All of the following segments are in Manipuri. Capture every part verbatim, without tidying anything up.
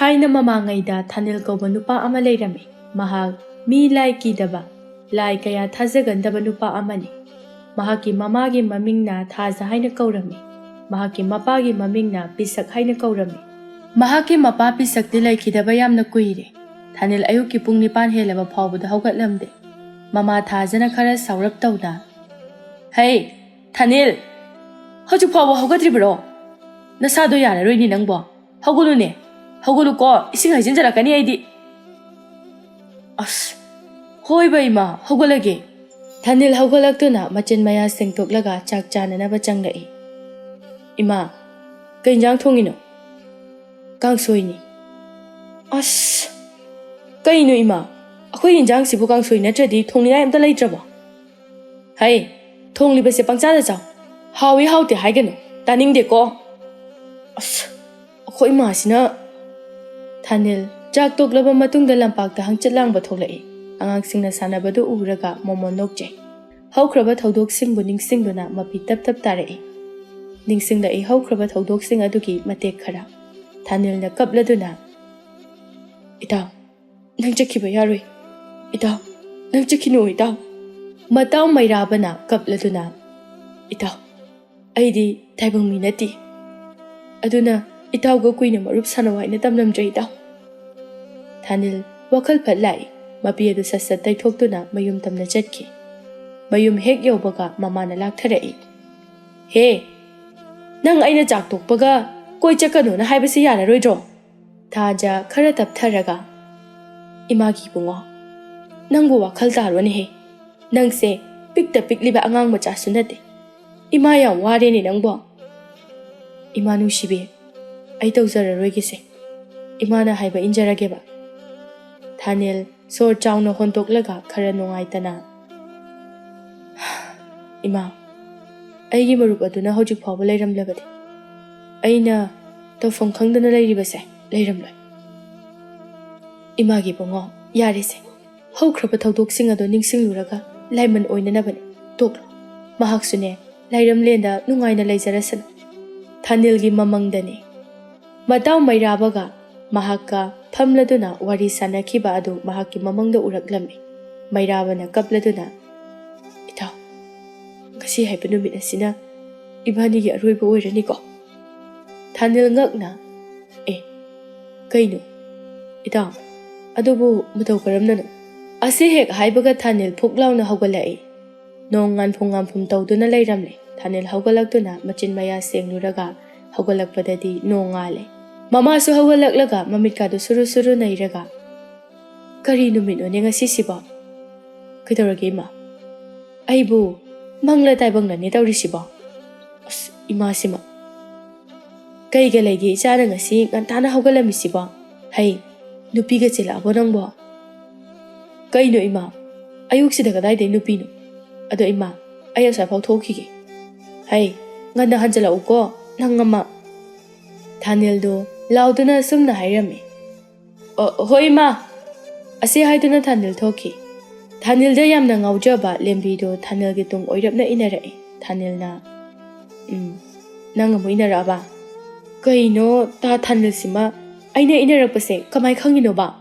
ꯊꯥꯏꯅ ꯃꯃꯥꯡꯉꯩꯗ ꯊꯥꯅꯤꯜ ꯀꯧꯕ ꯅꯨꯄꯥ ꯑꯃ ꯂꯩꯔꯝꯃꯤ꯫ ꯃꯍꯥꯛ ꯃꯤ ꯂꯥꯏ ꯀꯤꯗꯕ, ꯂꯥꯏ ꯀꯌꯥ ꯊꯥꯖꯒꯟꯗꯕ ꯅꯨꯄꯥ ꯑꯃꯅꯤ꯫ ꯃꯍꯥꯛꯀꯤ ꯃꯃꯥꯒꯤ ꯃꯃꯤꯡꯅ ꯊꯥꯖ ꯍꯥꯏꯅ ꯀꯧꯔꯝꯃꯤ꯫ ꯃꯍꯥꯛꯀꯤ ꯃꯄꯥꯒꯤ ꯃꯃꯤꯡꯅ ꯄꯤꯁꯛ ꯍꯥꯏꯅ ꯀꯧꯔꯝꯃꯤ꯫ ꯃꯍꯥꯛꯀꯤ ꯃꯄꯥ ꯄꯤꯁꯛꯇꯤ ꯂꯩꯈꯤꯗꯕ ꯌꯥꯝꯅ ꯀꯨꯏꯔꯦ꯫ ꯊꯥꯅꯤꯜ ꯑꯌꯨꯛꯀꯤ ꯄꯨꯡ ꯅꯤꯄꯥꯟ ꯍꯦꯜꯂꯕ ꯐꯥꯎꯕꯗ ꯍꯧꯒꯠꯂꯝꯗꯦ꯫ ꯃꯃꯥ ꯊꯥꯖꯅ ꯈꯔ ꯁꯥꯎꯔꯞ ꯇꯧꯅ, "ꯍꯩ, ꯊꯥꯅꯤꯜ, ꯍꯧꯖꯤꯛ ꯐꯥꯎꯕ ꯍꯧꯒꯠꯇ꯭ꯔꯤꯕ꯭ꯔꯣ? ꯅꯁꯥꯗꯣ ꯌꯥꯔꯔꯣꯏꯅꯦ ꯅꯪꯕꯣ꯫ ꯍꯧꯒꯠꯂꯨꯅꯦ, ꯍꯧꯒꯠꯂꯨꯀꯣ, ꯏꯁꯤꯡ ꯍꯩꯖꯤꯟꯖꯔꯛꯀꯅꯤ ꯑꯩꯗꯤ꯫" "ꯑꯁ, ꯍꯣꯏꯕ ꯏꯃꯥ, ꯍꯧꯒꯠꯂꯒꯦ꯫" ꯊꯥꯅꯤꯜ ꯍꯧꯒꯠꯂꯛꯇꯨꯅ ꯃꯆꯤꯟ ꯃꯌꯥ ꯁꯦꯡꯗꯣꯛꯂꯒ ꯆꯥꯛ ꯆꯥꯅꯅꯕ ꯆꯪꯂꯛꯏ꯫ "ꯏꯃꯥ, ꯀꯩ ꯏꯟꯖꯥꯡ ꯊꯣꯡꯉꯤꯅꯣ?" "ꯀꯥꯡꯁꯣꯏꯅꯤ꯫" "ꯑꯁ, ꯀꯩꯅꯣ ꯏꯃꯥ, ꯑꯩꯈꯣꯏ ꯏꯟꯖꯥꯡꯁꯤꯕꯨ ꯀꯥꯡꯁꯣꯏ ꯅꯠꯇ꯭ꯔꯗꯤ ꯊꯣꯡꯅꯤꯡꯉꯥꯏ ꯑꯝꯇ ꯂꯩꯇ꯭ꯔꯕꯣ?" "ꯍꯩ, ꯊꯣꯡꯂꯤꯕꯁꯦ ꯄꯪꯆꯥꯗ ꯆꯥꯎ꯫ ꯍꯥꯎꯏ ꯍꯥꯎꯇꯦ ꯍꯥꯏꯒꯅꯨ, ꯇꯥꯅꯤꯡꯗꯦꯀꯣ꯫" "ꯑꯁ, ꯑꯩꯈꯣꯏ ꯏꯃꯥꯁꯤꯅ꯫" ꯊꯥꯅꯤꯜ ꯆꯥꯛ ꯇꯣꯛꯂꯕ ꯃꯇꯨꯡꯗ ꯂꯝꯄꯥꯛꯇ ꯍꯪꯆꯤꯠ ꯂꯥꯡꯕ ꯊꯣꯛꯂꯛꯏ꯫ ꯑꯉꯥꯡꯁꯤꯡꯅ ꯁꯥꯟꯅꯕꯗꯨ ꯎꯔꯒ ꯃꯣꯃꯣꯟ ꯅꯣꯛꯆꯩ꯫ ꯍꯧꯈ꯭ꯔꯕ ꯊꯧꯗꯣꯛꯁꯤꯡꯕꯨ ꯅꯤꯡꯁꯤꯡꯗꯨꯅ ꯃꯄꯤ ꯇꯞ ꯇꯞ ꯇꯥꯔꯛꯏ꯫ ꯅꯤꯡꯁꯤꯡꯂꯛꯏ ꯍꯧꯈ꯭ꯔꯕ ꯊꯧꯗꯣꯛꯁꯤꯡ ꯑꯗꯨꯒꯤ ꯃꯇꯦꯛ ꯈꯔ꯫ ꯊꯥꯅꯤꯜꯅ ꯀꯞꯂꯗꯨꯅ, "ꯏꯇꯥꯎ, ꯅꯪ ꯆꯠꯈꯤꯕ ꯌꯥꯔꯣꯏ꯫ ꯏꯇꯥꯎ, ꯅꯪ ꯆꯠꯈꯤꯅꯨ ꯏꯇꯥꯎ꯫" ꯃꯇꯥꯎ ꯃꯩꯔꯥꯕꯅ ꯀꯞꯂꯗꯨꯅ, "ꯏꯇꯥꯎ, ꯑꯩꯗꯤ ꯇꯥꯏꯕꯪ ꯃꯤ ꯅꯠꯇꯦ꯫ ꯑꯗꯨꯅ ꯏꯇꯥꯎꯒ ꯀꯨꯏꯅ ꯃꯔꯨꯞ ꯁꯥꯟꯅꯧ ꯍꯥꯏꯅ ꯇꯝꯂꯝꯗ꯭ꯔꯦ ꯏꯇꯥꯎ꯫" ꯊꯥꯅꯤꯜ ꯋꯥꯈꯜ ꯐꯠ ꯂꯥꯛꯏ꯫ ꯃꯄꯤ ꯑꯗꯨ ꯁꯠ ꯁꯠ ꯇꯩꯊꯣꯛꯇꯨꯅ ꯃꯌꯨꯝ ꯇꯝꯅ ꯆꯠꯈꯤ꯫ ꯃꯌꯨꯝ ꯍꯦꯛ ꯌꯧꯕꯒ ꯃꯃꯥꯅ ꯂꯥꯛꯊꯔꯛꯏ꯫ "ꯍꯦ, ꯅꯪ ꯑꯩꯅ ꯆꯥꯛ ꯇꯣꯛꯄꯒ ꯀꯣꯏ ꯆꯠꯀꯅꯣꯅ ꯍꯥꯏꯕꯁꯤ ꯌꯥꯔꯔꯣꯏꯗ꯭ꯔꯣ?" ꯊꯥꯖ ꯈꯔ ꯇꯞꯊꯔꯒ, "ꯏꯃꯥꯒꯤ ꯏꯕꯨꯡꯉꯣ, ꯅꯪꯕꯨ ꯋꯥꯈꯜ ꯇꯥꯔꯣꯅꯦꯍꯦ꯫ ꯅꯪꯁꯦ ꯄꯤꯛꯇ ꯄꯤꯛꯂꯤꯕ ꯑꯉꯥꯡ ꯃꯆꯥꯁꯨ ꯅꯠꯇꯦ꯫ ꯏꯃꯥ ꯌꯥꯝ ꯋꯥꯔꯦꯅꯦ ꯅꯪꯕꯣ꯫" "ꯏꯃꯥ ꯅꯨꯡꯁꯤꯕꯤ, ꯑꯩ ꯇꯧꯖꯔꯔꯣꯏꯒꯦꯁꯦ꯫ ꯏꯃꯥꯅ ꯍꯥꯏꯕ ꯏꯟꯖꯔꯒꯦꯕ꯫" ꯊꯥꯅꯤꯜ ꯁꯣꯔ ꯆꯥꯎꯅ ꯍꯣꯟꯗꯣꯛꯂꯒ ꯈꯔ ꯅꯨꯡꯉꯥꯏꯇꯅ, "ꯏꯃꯥ, ꯑꯩꯒꯤ ꯃꯔꯨꯞ ꯑꯗꯨꯅ ꯍꯧꯖꯤꯛ ꯐꯥꯎꯕ ꯂꯩꯔꯝꯂꯕꯗꯤ ꯑꯩꯅ ꯇꯧꯐꯝ ꯈꯪꯗꯅ ꯂꯩꯔꯤꯕꯁꯦ ꯂꯩꯔꯝꯂꯣꯏ꯫" "ꯏꯃꯥꯒꯤ ꯏꯕꯨꯡꯉꯣ, ꯌꯥꯔꯦꯁꯦ꯫ ꯍꯧꯈ꯭ꯔꯕ ꯊꯧꯗꯣꯛꯁꯤꯡ ꯑꯗꯨ ꯅꯤꯡꯁꯤꯡꯂꯨꯔꯒ ꯂꯥꯏꯃꯟ ꯑꯣꯏꯅꯅꯕꯅꯤ꯫ ꯇꯣꯛꯂꯣ꯫ ꯃꯍꯥꯛꯁꯨꯅꯦ, ꯂꯥꯏꯔꯝꯂꯦꯟꯗ ꯅꯨꯡꯉꯥꯏꯅ ꯂꯩꯖꯔꯁꯅꯨ꯫" ꯊꯥꯅꯤꯜꯒꯤ ꯃꯃꯪꯗꯅꯤ꯫ ꯃꯇꯥꯎ ꯃꯩꯔꯥꯕꯒ ꯃꯍꯥꯛꯀ ꯐꯝꯂꯗꯨꯅ ꯋꯥꯔꯤ ꯁꯥꯟꯅꯈꯤꯕ ꯑꯗꯨ ꯃꯍꯥꯛꯀꯤ ꯃꯃꯪꯗ ꯎꯔꯛꯂꯝꯃꯤ꯫ ꯃꯩꯔꯥꯕꯅ ꯀꯞꯂꯗꯨꯅ, "ꯏꯇꯥꯎ, ꯉꯁꯤ ꯍꯥꯏꯕ ꯅꯨꯃꯤꯠ ꯑꯁꯤꯅ ꯏꯕꯥꯅꯤꯒꯤ ꯑꯔꯣꯏꯕ ꯑꯣꯏꯔꯅꯤꯀꯣ?" ꯊꯥꯅꯤꯜ ꯉꯛꯅ, "ꯑꯦ, ꯀꯩꯅꯣ? ꯏꯇꯥꯎ, ꯑꯗꯨꯕꯨ ꯃꯇꯧ ꯀꯔꯝꯅꯅꯣ?" ꯑꯁꯤ ꯍꯦꯛ ꯍꯥꯏꯕꯒ ꯊꯥꯅꯤꯜ ꯐꯨꯛ ꯂꯥꯎꯅ ꯍꯧꯒꯠꯂꯛꯏ꯫ ꯅꯣꯡ ꯉꯥꯟꯐꯨꯡ ꯉꯥꯟꯐꯨꯡ ꯇꯧꯗꯨꯅ ꯂꯩꯔꯝꯂꯦ꯫ ꯊꯥꯅꯤꯜ ꯍꯧꯒꯠꯂꯛꯇꯨꯅ ꯃꯆꯤꯟ ꯃꯌꯥ ꯁꯦꯡꯂꯨꯔꯒ ꯍꯧꯒꯠꯂꯛꯄꯗꯗꯤ ꯅꯣꯡ ꯉꯥꯜꯂꯦ꯫ ꯃꯃꯥꯁꯨ ꯍꯧꯒꯠꯂꯛꯂꯒ ꯃꯃꯤꯠꯀꯥꯗꯨ ꯁꯨꯔꯨ ꯁꯨꯔꯨ ꯅꯩꯔꯒ, "ꯀꯔꯤ ꯅꯨꯃꯤꯠꯅꯣꯅꯦ ꯉꯁꯤꯁꯤꯕꯣ? ꯀꯩꯗꯧꯔꯒꯦ ꯏꯃꯥ? ꯑꯩꯕꯨ ꯃꯪꯂ ꯇꯥꯏꯕꯪꯂꯅꯦ ꯇꯧꯔꯤꯁꯤꯕꯣ? ꯑꯁ, ꯏꯃꯥꯁꯤꯃ꯫ ꯀꯩꯒ ꯂꯩꯒꯦ ꯏꯆꯥꯅ ꯉꯁꯤ ꯉꯟꯇꯥꯅ ꯍꯧꯒꯠꯂꯝꯃꯤꯁꯤꯕꯣ? ꯍꯩ, ꯅꯨꯄꯤꯒ ꯆꯦꯜꯂꯛꯑꯕꯣ ꯅꯪꯕꯣ?" "ꯀꯩꯅꯣ ꯏꯃꯥ? ꯑꯌꯨꯛꯁꯤꯗ ꯀꯗꯥꯏꯗꯩ ꯅꯨꯄꯤꯅꯣ? ꯑꯗꯣ ꯏꯃꯥ, ꯑꯩ ꯑꯁ꯭ꯋꯥꯏꯐꯥꯎ ꯊꯣꯛꯈꯤꯒꯦ꯫ ꯍꯩ, ꯉꯟꯅ ꯍꯟꯖꯜꯂꯛꯎꯀꯣ, ꯅꯪ ꯑꯃ꯫" ꯊꯥꯅꯦꯜꯗꯣ ꯂꯥꯎꯗꯨꯅ ꯑꯁꯨꯝꯅ ꯍꯥꯏꯔꯝꯃꯤ꯫ "ꯑꯣ, ꯍꯣꯏ ꯏꯃꯥ!" ꯑꯁꯤ ꯍꯥꯏꯗꯨꯅ ꯊꯥꯅꯦꯜ ꯊꯣꯛꯈꯤ꯫ ꯊꯥꯅꯦꯜꯗ ꯌꯥꯝꯅ ꯉꯥꯎꯖꯕ ꯂꯦꯝꯕꯤꯗꯣ ꯊꯥꯅꯦꯜꯒꯤ ꯇꯨꯡ ꯑꯣꯏꯔꯞꯅ ꯏꯟꯅꯔꯛꯏ꯫ ꯊꯥꯅꯦꯜꯅ, "ꯎꯝ, ꯅꯪ ꯑꯃꯨꯛ ꯏꯟꯅꯔꯛꯑꯕ? ꯀꯩꯅꯣ, ꯇꯥ ꯊꯥꯅꯦꯜꯁꯤꯃ ꯑꯩꯅ ꯏꯟꯅꯔꯛꯄꯁꯦ ꯀꯃꯥꯏ ꯈꯪꯉꯤꯅꯣꯕ?"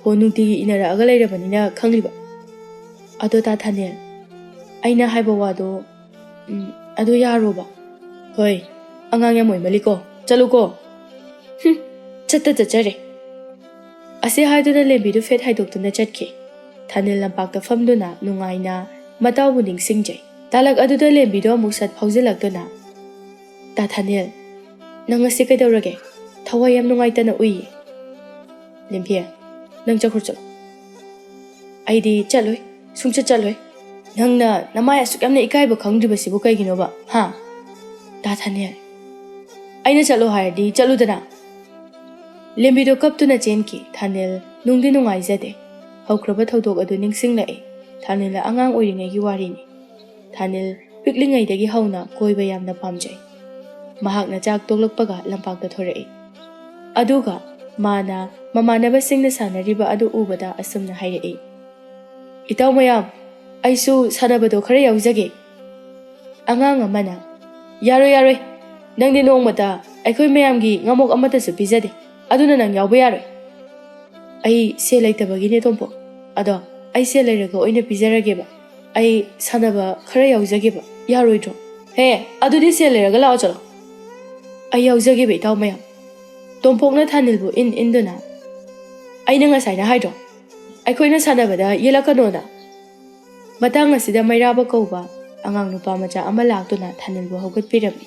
"ꯍꯣ, ꯅꯨꯡꯇꯤꯒꯤ ꯏꯟꯅꯔꯛꯑꯒ ꯂꯩꯔꯕꯅꯤꯅ ꯈꯪꯂꯤꯕ꯫ ꯑꯗꯣ ꯇꯥ ꯊꯥꯅꯦꯜ, ꯑꯩꯅ ꯍꯥꯏꯕ ꯋꯥꯗꯣ, ꯎꯝ, ꯑꯗꯨ ꯌꯥꯔꯣꯕ?" "ꯍꯣꯏ, ꯑꯉꯥꯡ ꯌꯥꯝ ꯑꯣꯏꯃꯜꯂꯤꯀꯣ, ꯆꯠꯂꯨꯀꯣ꯫" "ꯍꯨꯝ, ꯆꯠꯇ ꯆꯠꯆꯔꯦ꯫" ꯑꯁꯤ ꯍꯥꯏꯗꯨꯅ ꯂꯦꯝꯕꯤꯗꯨ ꯐꯦꯠ ꯍꯥꯏꯗꯣꯛꯇꯨꯅ ꯆꯠꯈꯤ꯫ ꯊꯥꯅꯦꯜ ꯂꯝꯄꯥꯛꯇ ꯐꯝꯗꯨꯅ ꯅꯨꯡꯉꯥꯏꯅ ꯃꯇꯥꯎꯕꯨ ꯅꯤꯡꯁꯤꯡꯖꯩ꯫ ꯇꯥꯂꯛ ꯑꯗꯨꯗ ꯂꯦꯝꯕꯤꯗꯣ ꯑꯃꯨꯛ ꯁꯠ ꯐꯥꯎꯖꯤꯜꯂꯛꯇꯨꯅ, "ꯇꯥ ꯊꯥꯅꯦꯜ, ꯅꯪ ꯉꯁꯤ ꯀꯩꯗꯧꯔꯒꯦ? ꯊꯋꯥꯏ ꯌꯥꯝ ꯅꯨꯡꯉꯥꯏꯇꯅ ꯎꯏꯌꯦ꯫" "ꯂꯦꯝꯕꯤ, ꯅꯪ ꯆꯠꯈ꯭ꯔꯣ ꯆꯠꯂꯣ꯫" "ꯑꯩꯗꯤ ꯆꯠꯂꯣꯏ, ꯁꯨꯡꯆꯠ ꯆꯠꯂꯣꯏ꯫" "ꯅꯪꯅ ꯅꯃꯥꯏ ꯑꯁꯨꯛ ꯌꯥꯝꯅ ꯏꯀꯥꯏꯕ ꯈꯪꯗ꯭ꯔꯤꯕꯁꯤꯕꯨ ꯀꯩꯒꯤꯅꯣꯕ, ꯍꯥ?" "ꯇꯥ ꯊꯥꯅꯦꯜ, ꯑꯩꯅ ꯆꯠꯂꯣ ꯍꯥꯏꯔꯗꯤ ꯆꯠꯂꯨꯗꯅ꯫" ꯂꯦꯝꯕꯤꯗꯣ ꯀꯞꯇꯨꯅ ꯆꯦꯟꯈꯤ꯫ ꯊꯥꯅꯦꯜ ꯅꯨꯡꯗꯤ ꯅꯨꯡꯉꯥꯏꯖꯗꯦ꯫ ꯍꯧꯈ꯭ꯔꯕ ꯊꯧꯗꯣꯛ ꯑꯗꯨ ꯅꯤꯡꯁꯤꯡꯂꯛꯏ꯫ ꯊꯥꯅꯦꯜ ꯑꯉꯥꯡ ꯑꯣꯏꯔꯤꯉꯩꯒꯤ ꯋꯥꯔꯤꯅꯤ꯫ ꯊꯥꯅꯦꯜ ꯄꯤꯛꯂꯤꯉꯩꯗꯒꯤ ꯍꯧꯅ ꯀꯣꯏꯕ ꯌꯥꯝꯅ ꯄꯥꯝꯖꯩ꯫ ꯃꯍꯥꯛꯅ ꯆꯥꯛ ꯇꯣꯛꯂꯛꯄꯒ ꯂꯝꯄꯥꯛꯇ ꯊꯣꯔꯛꯏ꯫ ꯑꯗꯨꯒ ꯃꯥꯅ ꯃꯃꯥꯟꯅꯕꯁꯤꯡꯅ ꯁꯥꯟꯅꯔꯤꯕ ꯑꯗꯨ ꯎꯕꯗ ꯑꯁꯨꯝꯅ ꯍꯥꯏꯔꯛꯏ, "ꯏꯇꯥꯎ ꯃꯌꯥꯝ, ꯑꯩꯁꯨ ꯁꯥꯟꯅꯕꯗꯣ ꯈꯔ ꯌꯥꯎꯖꯒꯦ꯫" ꯑꯉꯥꯡ ꯑꯃꯅ, "ꯌꯥꯔꯣꯏ, ꯌꯥꯔꯣꯏ, ꯅꯪꯗꯤ ꯅꯣꯡꯃꯇ ꯑꯩꯈꯣꯏ ꯃꯌꯥꯝꯒꯤ ꯉꯥꯃꯣꯛ ꯑꯃꯠꯇꯁꯨ ꯄꯤꯖꯗꯦ꯫ ꯑꯗꯨꯅ ꯅꯪ ꯌꯥꯎꯕ ꯌꯥꯔꯣꯏ꯫ ꯑꯩ ꯁꯦꯜ ꯂꯩꯇꯕꯒꯤꯅꯦ, ꯇꯣꯝꯄꯣꯛ꯫ ꯑꯗꯣ ꯑꯩ ꯁꯦꯜ ꯂꯩꯔꯒ ꯑꯣꯏꯅ ꯄꯤꯖꯔꯒꯦꯕ꯫ ꯑꯩ ꯁꯥꯟꯅꯕ ꯈꯔ ꯌꯥꯎꯖꯒꯦꯕ, ꯌꯥꯔꯣꯏꯗ꯭ꯔꯣ? ꯍꯦ, ꯑꯗꯨꯗꯤ ꯁꯦꯜ ꯂꯩꯔꯒ ꯂꯥꯛꯑꯣ ꯆꯠꯂꯣ꯫ ꯑꯩ ꯌꯥꯎꯖꯒꯦꯕ, ꯏꯇꯥꯎ ꯃꯌꯥꯝ꯫ ꯇꯣꯝꯄꯣꯛꯅ ꯊꯥꯅꯤꯜꯕꯨ ꯏꯟ ꯏꯟꯗꯨꯅ, "ꯑꯩꯅ ꯉꯁꯥꯏꯅ ꯍꯥꯏꯗ꯭ꯔꯣ, ꯑꯩꯈꯣꯏꯅ ꯁꯥꯟꯅꯕꯗ ꯌꯦꯜꯂꯛꯀꯅꯣꯅ?" ꯃꯇꯥꯡ ꯑꯁꯤꯗ ꯃꯩꯔꯥꯕ ꯀꯧꯕ ꯑꯉꯥꯡ ꯅꯨꯄꯥ ꯃꯆꯥ ꯑꯃ ꯂꯥꯛꯇꯨꯅ ꯊꯥꯅꯤꯜꯕꯨ ꯍꯧꯒꯠꯄꯤꯔꯝꯃꯤ꯫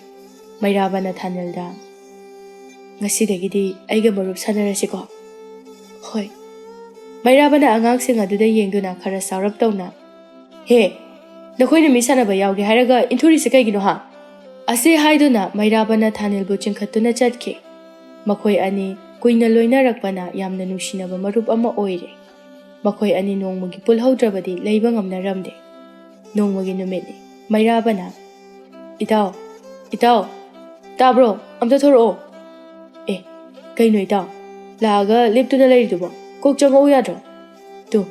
ꯃꯩꯔꯥꯕꯅ ꯊꯥꯅꯤꯜꯗ, "ꯉꯁꯤꯗꯒꯤꯗꯤ ꯑꯩꯒ ꯃꯔꯨꯞ ꯁꯥꯟꯅꯔꯁꯤꯀꯣ?" "ꯍꯣꯏ꯫" ꯃꯩꯔꯥꯕꯅ ꯑꯉꯥꯡꯁꯤꯡ ꯑꯗꯨꯗ ꯌꯦꯡꯗꯨꯅ ꯈꯔ ꯁꯥꯎꯔꯞ ꯇꯧꯅ, "ꯍꯦ, ꯅꯈꯣꯏꯅ ꯃꯤ ꯁꯥꯟꯅꯕ ꯌꯥꯎꯒꯦ ꯍꯥꯏꯔꯒ ꯏꯟꯊꯨꯔꯤꯁꯤ ꯀꯩꯒꯤꯅꯣ ꯍꯥ?" ꯑꯁꯤ ꯍꯥꯏꯗꯨꯅ ꯃꯩꯔꯥꯕꯅ ꯊꯥꯅꯤꯜꯕꯨ ꯆꯤꯡꯈꯠꯇꯨꯅ ꯆꯠꯈꯤ꯫ ꯃꯈꯣꯏ ꯑꯅꯤ ꯀꯨꯏꯅ ꯂꯣꯏꯅꯔꯛꯄꯅ ꯌꯥꯝꯅ ꯅꯨꯡꯁꯤꯅꯕ ꯃꯔꯨꯞ ꯑꯃ ꯑꯣꯏꯔꯦ꯫ ꯃꯈꯣꯏ ꯑꯅꯤ ꯅꯣꯡꯃꯒꯤ ꯄꯨꯜꯍꯧꯗ꯭ꯔꯕꯗꯤ ꯂꯩꯕ ꯉꯝꯅꯔꯝꯗꯦ꯫ ꯅꯣꯡꯃꯒꯤ ꯅꯨꯃꯤꯠꯅꯤ꯫ ꯃꯩꯔꯥꯕꯅ, "ꯏꯇꯥꯎ, ꯏꯇꯥꯎ, ꯇꯥꯕ꯭ꯔꯣ? ꯑꯝꯇ ꯊꯣꯔꯛꯑꯣ꯫" "ꯑꯦ, ꯀꯩꯅꯣ ꯏꯇꯥꯎ? ꯂꯥꯛꯑꯒ ꯂꯦꯞꯇꯨꯅ ꯂꯩꯔꯤꯗꯨꯕꯣ? ꯀꯣꯛ ꯆꯪꯉꯛꯎ ꯌꯥꯗ꯭ꯔꯣ? ꯇꯨ,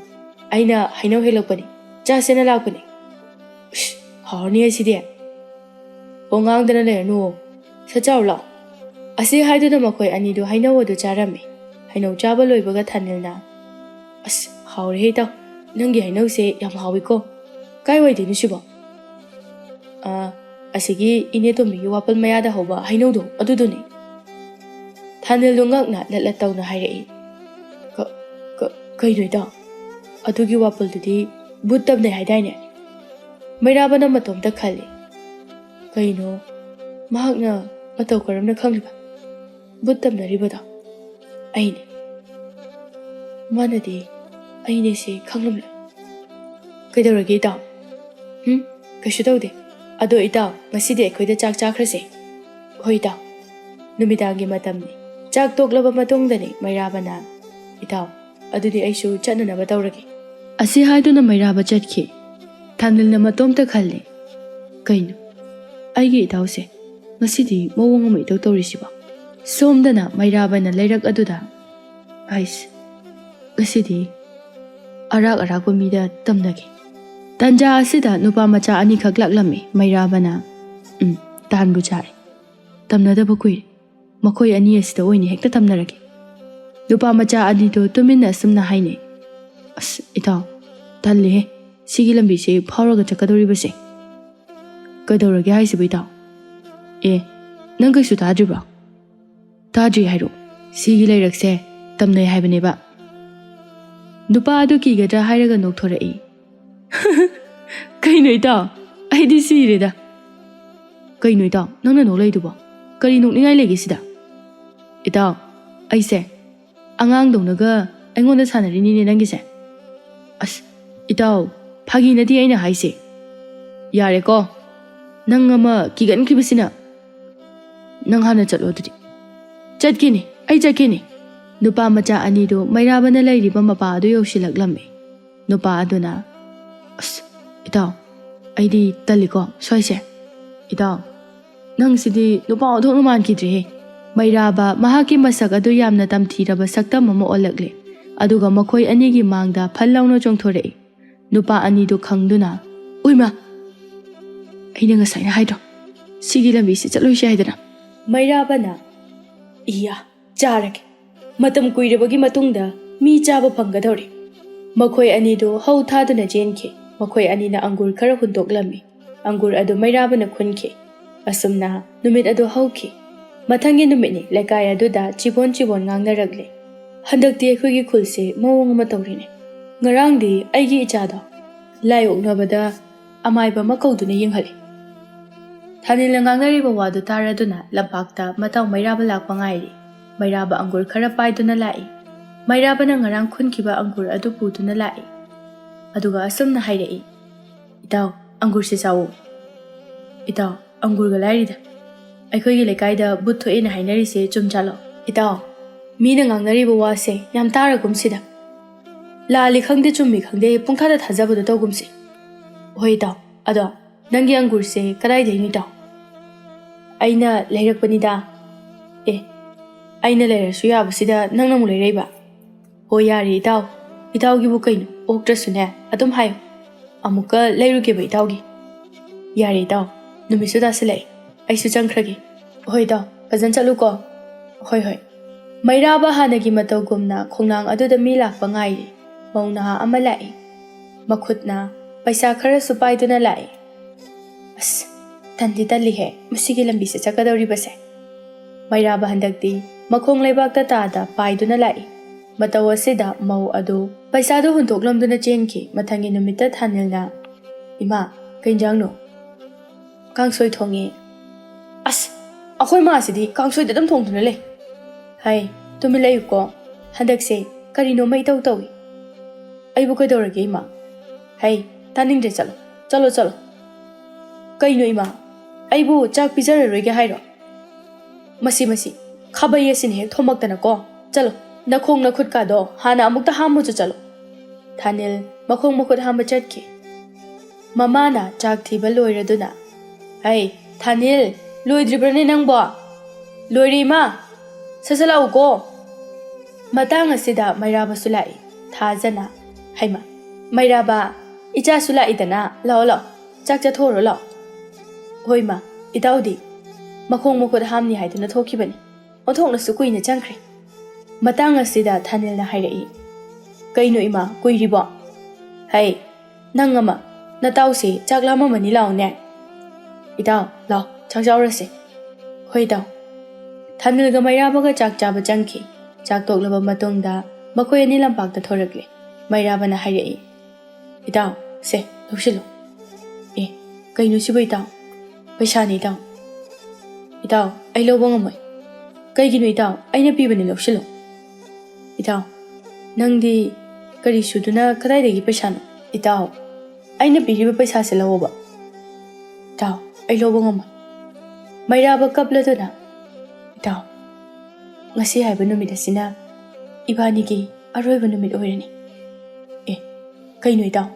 ꯑꯩꯅ ꯍꯩꯅꯧ ꯍꯦꯛꯂꯛꯄꯅꯤ, ꯆꯥꯁꯦꯅ ꯂꯥꯛꯄꯅꯤ꯫" "ꯏꯁ, ꯍꯥꯎꯔꯅꯤ ꯑꯁꯤꯗꯤ꯫ ꯑꯣ, ꯉꯥꯡꯗꯅ ꯂꯩꯔꯅꯨ, ꯁꯠ ꯆꯥꯎ ꯂꯥꯎ꯫" ꯑꯁꯤ ꯍꯥꯏꯗꯨꯅ ꯃꯈꯣꯏ ꯑꯅꯤꯗꯨ ꯍꯩꯅꯧ ꯑꯗꯨ ꯆꯥꯔꯝꯃꯤ꯫ ꯍꯩꯅꯧ ꯆꯥꯕ ꯂꯣꯏꯕꯒ ꯊꯥꯅꯤꯜꯅ, "ꯑꯁ, ꯍꯥꯎꯔꯦꯍꯦ ꯏꯇꯥꯎ, ꯅꯪꯒꯤ ꯍꯩꯅꯧꯁꯦ ꯌꯥꯝ ꯍꯥꯎꯋꯤꯀꯣ꯫ ꯀꯥꯏꯋꯥꯏꯗꯩꯅꯣ ꯁꯤꯕꯣ?" "ꯑꯥ, ꯑꯁꯤꯒꯤ ꯏꯅꯦ ꯇꯣꯝꯕꯤꯒꯤ ꯋꯥꯄꯜ ꯃꯌꯥꯗ ꯍꯧꯕ ꯍꯩꯅꯧꯗꯣ ꯑꯗꯨꯗꯨꯅꯤ꯫" ꯊꯥꯅꯤꯜꯗꯨ ꯉꯛꯅ ꯂꯠ ꯂꯠ ꯇꯧꯅ ꯍꯥꯏꯔꯛꯏ꯫ "ꯀ-, ꯀ-, ꯀꯩꯅꯣ ꯏꯇꯥꯎ? ꯑꯗꯨꯒꯤ ꯋꯥꯄꯜꯗꯨꯗꯤ ꯚꯨꯠ ꯇꯝꯅꯩ ꯍꯥꯏꯗꯥꯏꯅꯦ?" ꯃꯩꯔꯥꯕꯅ ꯃꯇꯣꯝꯇ ꯈꯜꯂꯤ꯫ "ꯀꯩꯅꯣ ꯃꯍꯥꯛꯅ ꯃꯇꯧ ꯀꯔꯝꯅ ꯈꯪꯂꯤꯕ? ꯚꯨꯠ ꯇꯝꯅꯔꯤꯕꯗꯣ ꯑꯩꯅꯦ꯫ ꯃꯥꯅꯗꯤ ꯑꯩꯅꯦꯁꯦ ꯈꯪꯂꯝꯂꯣꯏ꯫ ꯀꯩꯗꯧꯔꯒꯦ ꯏꯇꯥꯎ? ꯍꯨꯝ? ꯀꯩꯁꯨ ꯇꯧꯗꯦ꯫ ꯑꯗꯣ ꯏꯇꯥꯎ, ꯉꯁꯤꯗꯤ ꯑꯩꯈꯣꯏꯗ ꯆꯥꯛ ꯆꯥꯈ꯭ꯔꯁꯦ꯫" "ꯍꯣꯏ ꯏꯇꯥꯎ, ꯅꯨꯃꯤꯗꯥꯡꯒꯤ ꯃꯇꯝꯅꯤ꯫ ꯆꯥꯛ ꯇꯣꯛꯂꯕ ꯃꯇꯨꯡꯗꯅꯤ ꯃꯩꯔꯥꯕꯅ, ꯏꯇꯥꯎ, ꯑꯗꯨꯗꯤ ꯑꯩꯁꯨ ꯆꯠꯅꯅꯕ ꯇꯧꯔꯒꯦ꯫" ꯑꯁꯤ ꯍꯥꯏꯗꯨꯅ ꯃꯩꯔꯥꯕ ꯆꯠꯈꯤ꯫ ꯊꯥꯅꯤꯜꯅ ꯃꯇꯣꯝꯇ ꯈꯜꯂꯤ, "ꯀꯩꯅꯣ, ꯑꯩꯒꯤ ꯏꯇꯥꯎꯁꯦ ꯉꯁꯤꯗꯤ ꯃꯑꯣꯡ ꯑꯃ ꯏꯇꯧ ꯇꯧꯔꯤꯁꯤꯕꯣ?" ꯁꯣꯝꯗꯅ ꯃꯩꯔꯥꯕꯅ ꯂꯩꯔꯛ ꯑꯗꯨꯗ, "ꯑꯩꯁ, ꯉꯁꯤꯗꯤ ꯑꯔꯥꯛ ꯑꯔꯥꯛꯄ ꯃꯤꯗ ꯇꯝꯅꯒꯦ꯫" ꯇꯟꯖꯥ ꯑꯁꯤꯗ ꯅꯨꯄꯥ ꯃꯆꯥ ꯑꯅꯤꯈꯛ ꯂꯥꯛꯂꯝꯃꯤ꯫ ꯃꯩꯔꯥꯕꯅ, "ꯎꯝ, ꯇꯥꯟꯕꯨ ꯆꯥꯔꯦ꯫ ꯇꯝꯅꯗꯕ ꯀꯨꯏꯔꯦ꯫ ꯃꯈꯣꯏ ꯑꯅꯤ ꯑꯁꯤꯗ ꯑꯣꯏꯅ ꯍꯦꯛꯇ ꯇꯝꯅꯔꯒꯦ꯫ ꯅꯨꯄꯥ ꯃꯆꯥ ꯑꯅꯤꯗꯣ ꯇꯨꯃꯤꯟꯅ ꯑꯁꯨꯝꯅ ꯍꯥꯏꯅꯩ, "ꯑꯁ ꯏꯇꯥꯎ, ꯇꯜꯂꯦꯍꯦ, ꯁꯤꯒꯤ ꯂꯝꯕꯤꯁꯦ ꯐꯥꯎꯔꯒ ꯆꯠꯀꯗꯧꯔꯤꯕꯁꯦ꯫ ꯀꯩꯗꯧꯔꯒꯦ ꯍꯥꯏꯁꯤꯕꯨ ꯏꯇꯥꯎ? ꯑꯦ, ꯅꯪ ꯀꯩꯁꯨ ꯇꯥꯗ꯭ꯔꯤꯕ꯭ꯔꯣ? ꯇꯥꯗ꯭ꯔꯤ ꯍꯥꯏꯔꯣ? ꯁꯤꯒꯤ ꯂꯩꯔꯛꯁꯦ ꯇꯝꯅꯩ ꯍꯥꯏꯕꯅꯦꯕ꯫" ꯅꯨꯄꯥ ꯑꯗꯨ ꯀꯤꯒꯗ꯭ꯔꯥ ꯍꯥꯏꯔꯒ ꯅꯣꯛꯊꯣꯔꯛꯏ꯫ "ꯀꯩꯅꯣ ꯏꯇꯥꯎ? ꯑꯩꯗꯤ ꯁꯤꯔꯦꯗ꯫" "ꯀꯩꯅꯣ ꯏꯇꯥꯎ, ꯅꯪꯅ ꯅꯣꯛꯂꯛꯏꯗꯨꯕꯣ? ꯀꯔꯤ ꯅꯣꯛꯅꯤꯡꯉꯥꯏ ꯂꯩꯒꯦ ꯁꯤꯗ?" "ꯏꯇꯥꯎ, ꯑꯩꯁꯦ ꯑꯉꯥꯡꯗꯧꯅꯒ ꯑꯩꯉꯣꯟꯗ ꯁꯥꯟꯅꯔꯤꯅꯤꯅꯦ ꯅꯪꯒꯤꯁꯦ꯫" "ꯑꯁ ꯏꯇꯥꯎ, ꯐꯥꯒꯤ ꯅꯠꯇꯦ ꯑꯩꯅ ꯍꯥꯏꯁꯦ꯫" "ꯌꯥꯔꯦꯀꯣ, ꯅꯪ ꯑꯃ ꯀꯤꯒꯟꯈꯤꯕꯁꯤꯅ꯫ ꯅꯪ ꯍꯥꯟꯅ ꯆꯠꯂꯣ ꯑꯗꯨꯗꯤ꯫" "ꯆꯠꯀꯦꯅꯦ, ꯑꯩ ꯆꯠꯀꯦꯅꯦ꯫" ꯅꯨꯄꯥ ꯃꯆꯥ ꯑꯅꯤꯗꯨ ꯃꯩꯔꯥꯕꯅ ꯂꯩꯔꯤꯕ ꯃꯄꯥ ꯑꯗꯨ ꯌꯧꯁꯤꯜꯂꯛꯂꯝꯃꯤ꯫ ꯅꯨꯄꯥ ꯑꯗꯨꯅ, "ꯑꯁ ꯏꯇꯥꯎ, ꯑꯩꯗꯤ ꯇꯜꯂꯤꯀꯣ ꯁ꯭ꯋꯥꯏꯁꯦ꯫ ꯏꯇꯥꯎ, ꯅꯪꯁꯤꯗꯤ ꯅꯨꯄꯥ ꯑꯣꯟꯊꯣꯛꯅ ꯃꯥꯟꯈꯤꯗ꯭ꯔꯦꯍꯦ꯫" ꯃꯩꯔꯥꯕ ꯃꯍꯥꯛꯀꯤ ꯃꯁꯛ ꯑꯗꯨ ꯌꯥꯝꯅ ꯇꯝꯊꯤꯔꯕ ꯁꯛꯇꯝ ꯑꯃ ꯑꯣꯜꯂꯛꯂꯦ꯫ ꯑꯗꯨꯒ ꯃꯈꯣꯏ ꯑꯅꯤꯒꯤ ꯃꯥꯡꯗ ꯐꯜ ꯂꯥꯎꯅ ꯆꯣꯡꯊꯣꯔꯛꯏ꯫ ꯅꯨꯄꯥ ꯑꯅꯤꯗꯨ ꯈꯪꯗꯨꯅ, "ꯎꯏꯃꯥ! ꯑꯩꯅ ꯉꯁꯥꯏꯅ ꯍꯥꯏꯗ꯭ꯔꯣ, ꯁꯤꯒꯤ ꯂꯝꯕꯤꯁꯤ ꯆꯠꯂꯣꯏꯁꯤ ꯍꯥꯏꯗꯅ?" ꯃꯩꯔꯥꯕꯅ, "ꯏꯌꯥ, ꯆꯥꯔꯒꯦ꯫ ꯃꯇꯝ ꯀꯨꯏꯔꯕꯒꯤ ꯃꯇꯨꯡꯗ ꯃꯤ ꯆꯥꯕ ꯐꯪꯒꯗꯧꯔꯦ꯫" ꯃꯈꯣꯏ ꯑꯅꯤꯗꯨ ꯍꯧ ꯊꯥꯗꯨꯅ ꯆꯦꯟꯈꯤ꯫ ꯃꯈꯣꯏ ꯑꯅꯤꯅ ꯑꯪꯒꯨꯔ ꯈꯔ ꯍꯨꯟꯗꯣꯛꯂꯝꯃꯤ꯫ ꯑꯪꯒꯨꯔ ꯑꯗꯨ ꯃꯩꯔꯥꯕꯅ ꯈꯨꯟꯈꯤ꯫ ꯑꯁꯨꯝꯅ ꯅꯨꯃꯤꯠ ꯑꯗꯨ ꯍꯧꯈꯤ꯫ ꯃꯊꯪꯒꯤ ꯅꯨꯃꯤꯠꯅꯤ, ꯂꯩꯀꯥꯏ ꯑꯗꯨꯗ ꯆꯤꯕꯣꯟ ꯆꯤꯕꯣꯟ ꯉꯥꯡꯅꯔꯛꯂꯦ꯫ "ꯍꯟꯗꯛꯇꯤ ꯑꯩꯈꯣꯏꯒꯤ ꯈꯨꯜꯁꯦ ꯃꯑꯣꯡ ꯑꯃ ꯇꯧꯔꯦꯅꯦ꯫ ꯉꯔꯥꯡꯗꯤ ꯑꯩꯒꯤ ꯏꯆꯥꯗꯣ ꯂꯥꯏ ꯑꯣꯛꯅꯕꯗ ꯑꯃꯥꯏꯕ ꯑꯃ ꯀꯧꯗꯨꯅ ꯌꯦꯡꯍꯜꯂꯦ꯫" ꯊꯥꯅꯤꯜꯅ ꯉꯥꯡꯅꯔꯤꯕ ꯋꯥꯗꯨ ꯇꯥꯔꯗꯨꯅ ꯂꯝꯄꯥꯛꯇ ꯃꯇꯥꯎ ꯃꯩꯔꯥꯕ ꯂꯥꯛꯄ ꯉꯥꯏꯔꯤ꯫ ꯃꯩꯔꯥꯕ ꯑꯪꯒꯨꯔ ꯈꯔ ꯄꯥꯏꯗꯨꯅ ꯂꯥꯛꯏ꯫ ꯃꯩꯔꯥꯕꯅ ꯉꯔꯥꯡ ꯈꯨꯟꯈꯤꯕ ꯑꯪꯒꯨꯔ ꯑꯗꯨ ꯄꯨꯗꯨꯅ ꯂꯥꯛꯏ꯫ ꯑꯗꯨꯒ ꯑꯁꯨꯝꯅ ꯍꯥꯏꯔꯛꯏ, "ꯏꯇꯥꯎ, ꯑꯪꯒꯨꯔꯁꯦ ꯆꯥꯎꯑꯣ꯫" "ꯏꯇꯥꯎ, ꯑꯪꯒꯨꯔꯒ ꯂꯥꯏꯔꯤꯗ꯫ ꯑꯩꯈꯣꯏꯒꯤ ꯂꯩꯀꯥꯏꯗ ꯚꯨꯠ ꯊꯣꯛꯑꯦꯅ ꯍꯥꯏꯅꯔꯤꯁꯦ ꯆꯨꯝꯖꯥꯠꯂꯣ?" "ꯏꯇꯥꯎ, ꯃꯤꯅ ꯉꯥꯡꯅꯔꯤꯕ ꯋꯥꯁꯦ ꯌꯥꯝ ꯇꯥꯔꯒꯨꯝꯁꯤꯗ꯫ ꯂꯥꯜꯂꯤ ꯈꯪꯗꯦ, ꯆꯨꯝꯃꯤ ꯈꯪꯗꯦ, ꯄꯨꯡꯊꯥꯗ ꯊꯥꯖꯕꯗꯣ ꯇꯧꯒꯨꯝꯁꯤ꯫ ꯍꯣꯏ ꯏꯇꯥꯎ, ꯑꯗꯣ ꯅꯪꯒꯤ ꯑꯪꯒꯨꯔꯁꯦ ꯀꯗꯥꯏꯗꯩꯅꯣ ꯏꯇꯥꯎ?" "ꯑꯩꯅ ꯂꯩꯔꯛꯄꯅꯤꯗ꯫" "ꯑꯦ, ꯑꯩꯅ ꯂꯩꯔꯁꯨ ꯌꯥꯕꯁꯤꯗ ꯅꯪꯅ ꯑꯃꯨꯛ ꯂꯩꯔꯛꯏꯕ?" "ꯍꯣꯏ, ꯌꯥꯔꯦ ꯏꯇꯥꯎ, ꯏꯇꯥꯎꯒꯤꯕꯨ ꯀꯩꯅꯣ, ꯑꯣꯛꯇ꯭ꯔꯁꯨꯅꯦ ꯑꯗꯨꯝ ꯍꯥꯏꯌꯨ, ꯑꯃꯨꯛꯀ ꯂꯩꯔꯨꯒꯦꯕ ꯏꯇꯥꯎꯒꯤ꯫" "ꯌꯥꯔꯦ ꯏꯇꯥꯎ, ꯅꯨꯃꯤꯠꯁꯨ ꯇꯥꯁꯤꯜꯂꯛꯑꯦ, ꯑꯩꯁꯨ ꯆꯪꯈ꯭ꯔꯒꯦ꯫" "ꯍꯣꯏ ꯏꯇꯥꯎ, ꯐꯖꯅ ꯆꯠꯂꯨꯀꯣ꯫" "ꯍꯣꯏ, ꯍꯣꯏ꯫" ꯃꯩꯔꯥꯕ ꯍꯥꯟꯅꯒꯤ ꯃꯇꯧꯒꯨꯝꯅ ꯈꯣꯡꯅꯥꯡ ꯑꯗꯨꯗ ꯃꯤ ꯂꯥꯛꯄ ꯉꯥꯏꯔꯤ꯫ ꯃꯧ ꯅꯍꯥ ꯑꯃ ꯂꯥꯛꯏ꯫ ꯃꯈꯨꯠꯅ ꯄꯩꯁꯥ ꯈꯔꯁꯨ ꯄꯥꯏꯗꯨꯅ ꯂꯥꯛꯏ꯫ "ꯑꯁ, ꯇꯟꯗꯤ ꯇꯜꯂꯤꯍꯦ, ꯃꯁꯤꯒꯤ ꯂꯝꯕꯤꯁꯦ ꯆꯠꯀꯗꯧꯔꯤꯕꯁꯦ꯫" ꯃꯩꯔꯥꯕ ꯍꯟꯗꯛꯇꯤ ꯃꯈꯣꯡ ꯂꯩꯕꯥꯛꯇ ꯇꯥꯗ ꯄꯥꯏꯗꯨꯅ ꯂꯥꯛꯏ꯫ ꯃꯇꯧ ꯑꯁꯤꯗ ꯃꯧ ꯑꯗꯨ ꯄꯩꯁꯥꯗꯨ ꯍꯨꯟꯗꯣꯛꯂꯝꯗꯨꯅ ꯆꯦꯟꯈꯤ꯫ ꯃꯊꯪꯒꯤ ꯅꯨꯃꯤꯠꯇ ꯊꯥꯅꯤꯜꯅ, "ꯏꯃꯥ, ꯀꯩ ꯏꯟꯖꯥꯡꯅꯣ?" "ꯀꯥꯡꯁꯣꯏ ꯊꯣꯡꯉꯦ꯫" "ꯑꯁ, ꯑꯩꯈꯣꯏ ꯃꯥꯁꯤꯗꯤ ꯀꯥꯡꯁꯣꯏꯗ ꯑꯗꯨꯝ ꯊꯣꯡꯗꯨꯅ ꯂꯩ꯫" "ꯍꯩ, ꯇꯨꯃꯤꯟ ꯂꯩꯌꯨꯀꯣ, ꯍꯟꯗꯛꯁꯦ ꯀꯔꯤꯅꯣꯃ ꯏꯇꯧ ꯇꯧꯏ꯫" "ꯑꯩꯕꯨ ꯀꯩꯗꯧꯔꯒꯦ, ꯏꯃꯥ?" "ꯍꯩ, ꯇꯥꯅꯤꯡꯗ꯭ꯔꯦ, ꯆꯠꯂꯣ, ꯆꯠꯂꯣ, ꯆꯠꯂꯣ꯫" "ꯀꯩꯅꯣ, ꯏꯃꯥ? ꯑꯩꯕꯨ ꯆꯥꯛ ꯄꯤꯖꯔꯔꯣꯏꯒꯦ ꯍꯥꯏꯔꯣ?" "ꯃꯁꯤ, ꯃꯁꯤ, ꯈꯥꯕꯩ ꯑꯁꯤꯅ ꯍꯦꯛ ꯊꯣꯝꯃꯛꯇꯅꯀꯣ꯫ ꯆꯠꯂꯣ, ꯅꯈꯣꯡ ꯅꯈꯨꯠꯀꯥꯗꯣ ꯍꯥꯟꯅ ꯑꯃꯨꯛꯇ ꯍꯥꯝꯃꯨꯆꯣ, ꯆꯠꯂꯣ꯫" ꯊꯥꯅꯤꯜ ꯃꯈꯣꯡ ꯃꯈꯨꯠ ꯍꯥꯝꯕ ꯆꯠꯈꯤ꯫ ꯃꯃꯥꯅ ꯆꯥꯛ ꯊꯤꯕ ꯂꯣꯏꯔꯗꯨꯅ, "ꯍꯩ, ꯊꯥꯅꯤꯜ, ꯂꯣꯏꯗ꯭ꯔꯤꯕ꯭ꯔꯅꯦ ꯅꯪꯕꯣ?" "ꯂꯣꯏꯔꯦ, ꯏꯃꯥ꯫ ꯁꯠ ꯁꯠ ꯂꯥꯛꯎꯀꯣ꯫" ꯃꯇꯥꯡ ꯑꯁꯤꯗ ꯃꯩꯔꯥꯕꯁꯨ ꯂꯥꯛꯏ꯫ ꯊꯥꯖꯅ, "ꯍꯩꯃ, ꯃꯩꯔꯥꯕ, ꯏꯆꯥꯁꯨ ꯂꯥꯛꯏꯗꯅ, ꯂꯥꯛꯑꯣ, ꯂꯥꯛꯑꯣ, ꯆꯥꯛ ꯆꯥꯊꯣꯛꯎꯔꯣ, ꯂꯥꯛꯑꯣ꯫" "ꯍꯣꯏ, ꯃꯥ, ꯏꯇꯥꯎꯗꯤ?" "ꯃꯈꯣꯡ ꯃꯈꯨꯠ ꯍꯥꯝꯅꯤ ꯍꯥꯏꯗꯨꯅ ꯊꯣꯛꯈꯤꯕꯅꯤ꯫ ꯑꯣꯟꯊꯣꯛꯅꯁꯨ ꯀꯨꯏꯅ ꯆꯪꯈ꯭ꯔꯦ꯫" ꯃꯇꯥꯡ ꯑꯁꯤꯗ ꯊꯥꯅꯤꯜꯅ ꯍꯥꯏꯔꯛꯏ, "ꯀꯩꯅꯣ ꯏꯃꯥ, ꯀꯨꯏꯔꯤꯕꯣ?" "ꯍꯩ, ꯅꯪ ꯑꯃ, ꯅꯇꯥꯎꯁꯦ ꯆꯥꯛ ꯂꯥꯝꯃꯝꯃꯅꯤ, ꯂꯥꯛꯑꯣꯅꯦ꯫" "ꯏꯇꯥꯎ, ꯂꯥꯎ, ꯆꯥꯛ ꯆꯥꯎꯔꯁꯦ꯫" "ꯍꯣꯏ, ꯏꯇꯥꯎ꯫" ꯊꯥꯅꯤꯜꯒ ꯃꯩꯔꯥꯕꯒ ꯆꯥꯛ ꯆꯥꯕ ꯆꯪꯈꯤ꯫ ꯆꯥꯛ ꯇꯣꯛꯂꯕ ꯃꯇꯨꯡꯗ ꯃꯈꯣꯏ ꯑꯅꯤ ꯂꯝꯄꯥꯛꯇ ꯊꯣꯔꯛꯂꯦ꯫ ꯃꯩꯔꯥꯕꯅ ꯍꯥꯏꯔꯛꯏ, "ꯏꯇꯥꯎ, ꯁꯦ, ꯂꯧꯁꯤꯜꯂꯨ꯫" "ꯑꯦ, ꯀꯩꯅꯣ ꯁꯤꯕꯨ, ꯏꯇꯥꯎ?" "ꯄꯩꯁꯥꯅꯤ, ꯏꯇꯥꯎ꯫" "ꯏꯇꯥꯎ, ꯑꯩ ꯂꯧꯕ ꯉꯝꯃꯣꯏ꯫" "ꯀꯩꯒꯤꯅꯣ, ꯏꯇꯥꯎ? ꯑꯩꯅ ꯄꯤꯕꯅꯤ, ꯂꯧꯁꯤꯜꯂꯨ꯫" "ꯏꯇꯥꯎ, ꯅꯪꯗꯤ ꯀꯔꯤ ꯁꯨꯗꯨꯅ ꯀꯗꯥꯏꯗꯒꯤ ꯄꯩꯁꯥꯅꯣ?" "ꯏꯇꯥꯎ, ꯑꯩꯅ ꯄꯤꯔꯤꯕ ꯄꯩꯁꯥꯁꯦ ꯂꯧꯑꯣꯕ꯫" "ꯏꯇꯥꯎ, ꯑꯩ ꯂꯧꯕ ꯉꯝꯃꯣꯏ꯫" ꯃꯩꯔꯥꯕ ꯀꯞꯂꯗꯨꯅ, "ꯏꯇꯥꯎ, ꯉꯁꯤ ꯍꯥꯏꯕ ꯅꯨꯃꯤꯠ ꯑꯁꯤꯅ ꯏꯕꯥꯅꯤꯒꯤ ꯑꯔꯣꯏꯕ ꯅꯨꯃꯤꯠ ꯑꯣꯏꯔꯅꯤ꯫" "ꯑꯦ, ꯀꯩꯅꯣ, ꯏꯇꯥꯎ?